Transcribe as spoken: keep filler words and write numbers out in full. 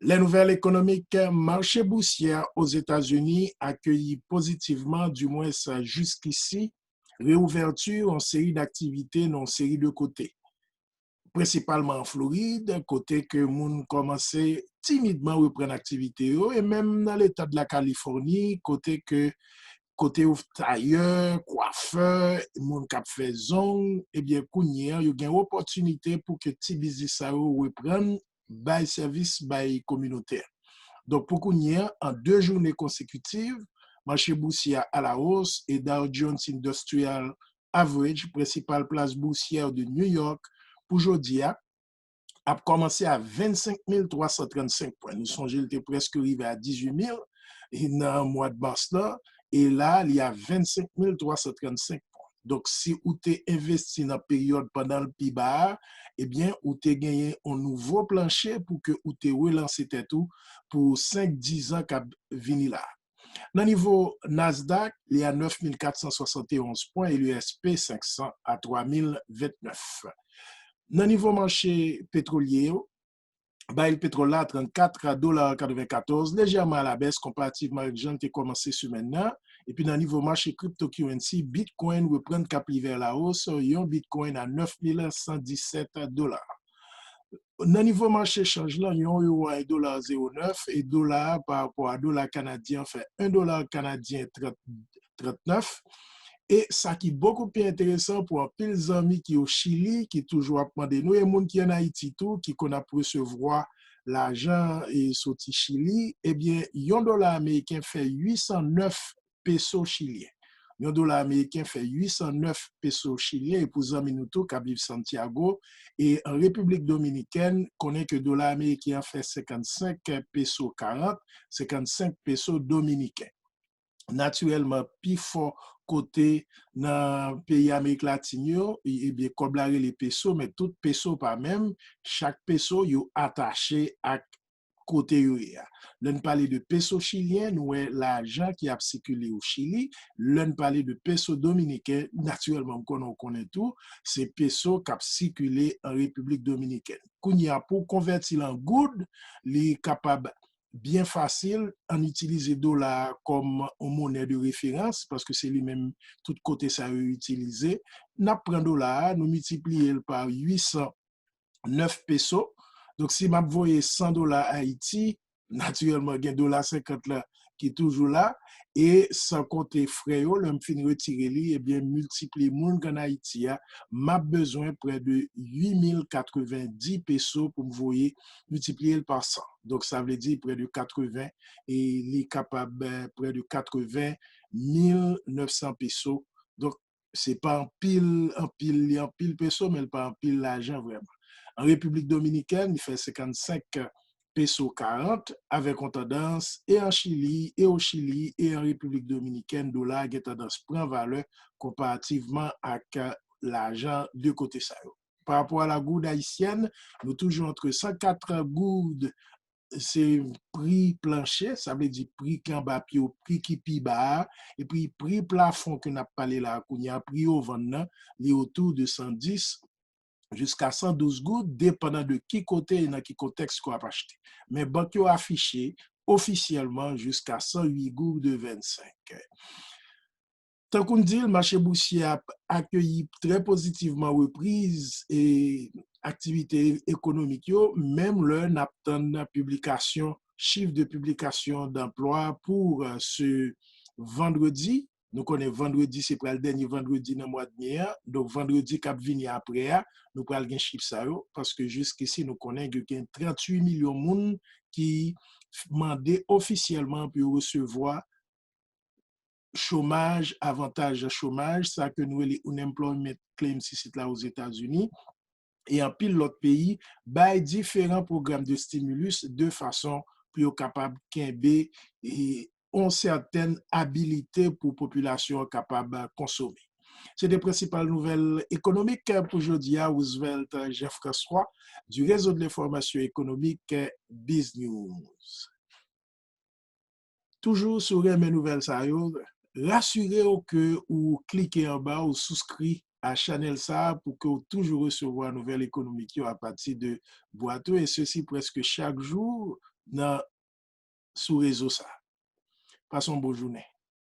Les nouvelles économiques, mache bousyè Ozetazini akeyi pozitivman, dimwens jiskisi, reouvèti yon seri daktivite nan yon seri de kote, prensipalman an Florid, kote ke moun kòmanse timidman reprann aktivite yo, e menm nan leta de la Kalifòni, kote ke kote yo tayè, kwafè, moun k ap fè zong, ebyen kounye a yo gen opòtinite pou ke ti biznis sa yo reprann bay sèvis bay kominote a. Donk pou kounye a, an de jounen konsekitiv, mache bousyè a alawos e Dow Jones Industrial Average, prensipal plas bousyè de New York, pou jodi a, ap kòmanse a vennsenk mil twa san trannsenk pwen. Nou sonje l te prèske rive a dizuit mil nan mwa de mas lan, e la li a vennsenk mil twa san trannsenk pwen. Donk si ou te envesti nan peryòd pandan l pi ba a, ebyen ou te genyen yon nouvo planche pou ke ou te relanse tèt ou pou senk, diz an k ap vini la. Nan nivo Nasdaq, li a nèf mil kat san swasann e onz pwen e le S P senk san a twa mil vennèf. Nan nivo mache petwolye yo, baril petwòl la a trannkat dola katrevenkatòz, lejèman alabès konparativman ak jan l te kòmanse semèn nan. Epi nan nivo mache cryptocurrency, Bitcoin reprann kap li vè lawos, yon Bitcoin a nèf mil san disèt dola. Nan nivo mache chanj lan, yon euro a en dola zewo nèf, e dola a pa rapò a dola kanadyen an fè en dola kanadyen trant, trantnèf. E sa ki bokou pi enteresan pou anpil zanmi ki o Chili, ki toujou ap mande nou, e moun ki ann Ayiti tou, ki konn ap resevwa lajan e soti Chili, ebyen, yon dola ameriken fè uit san nèf peso chilyen. Yon dola ameriken fè uit san nèf peso chilyen, e pou zanmi nou tou k ap viv Santiago e an Repiblik Dominikèn, konnen ke dola ameriken an fè senkannsenk peso karant, senkannsenk peso dominiken. Natirèlman, pi fò kote nan peyi Amerik Latin yo, e, ebyen, kòb la rele peso, men tout peso pa menm, chak peso yo atache ak kote yo ye a. Lè n pale de peso chilyen, nou wè lajan ki ap sikile o Chili. Lè n pale de peso dominiken, natirèlman, m konnen w konnen tou, se peso k ap sikile an Repiblik Dominikèn. Kounye a, pou w konvèti l an goud, li kapab byen fasil, ann itilize dola a kòm yon monè de referans, paske se li menm tout kote sa yo itilize. N ap pran dola a, nou miltipliye l pa uit san nèf peso. Donk, si m ap voye san dola Ayiti, natirèlman, gen dola senkant la ki toujou la, e san konte frè yo, lè m fin retire li, ebyen, miltipliye moun k ann Ayiti a, m ap bezwen prè de uit mil katrevendis peso pou m voye, miltipliye l pa san. Donk, sa vle di prè de katreven, e li kapab, eh, prè de katreven mil nèf san peso. Donk, se pa anpil, anpil, li anpil peso, men l pa anpil lajan vrèman. An Repiblik Dominikèn, li fè senkannsenk peso karant, avèk yon tandans, e an Chili, e o Chili, e an Repiblik Dominikèn, dola a gen tandans pran valè konparativman ak lajan de kote sa yo. Pa rapò a la goud ayisyèn, nou toujou antre san kat goud, se pri planche, sa vle di pri ki anba pye w, pri ki pi ba a, epi pri plafon ke n ap pale la a kounye a, pri yo vann nan, li otou de san dis jiska san douz goud, depandan de ki kote e nan ki kontèks ke w ap achte. Men bank yo afiche ofisyèlman jiska san uit goud vennsenk. Tankou n di l, mache bousyè a ap akeyi trè pozitivman repriz e aktivite ekonomik yo, menm lè n ap tann piblikasyon, chiffre de publication d'emploi pour, euh, ce vendredi. Nou konnen vandredi se pral dènye vandredi nan mwa de me a. Donk, vandredi k ap vini apre a, nou pral gen chif sa yo, paske jiskisi nou konnen ke gen tranntuit milyon moun ki mande ofisyèlman pou yo resevwa chomaj, avantaj chomaj, sa ke nou rele unemployment claims isit la Ozetazini, e anpil lòt peyi bay diferan pwogram de stimulus de fason pou yo kapab kenbe, e, yon sètèn abilite pou popilasyon an kapab konsome. Se te prensipal nouvèl ekonomik pou jodi a, Roosevelt Jean François, du réseau de l'information économique Biz News. Toujou, si w renmen nouvèl sa yo, rasire w ke ou klike anba, ou souskri a chanèl sa a pou ke w toujou resevwa nouvèl ekonomik yo apati de bwat ou, e sesi prèske chak jou, nan, sou rezo sa. Pase yon bon jounen.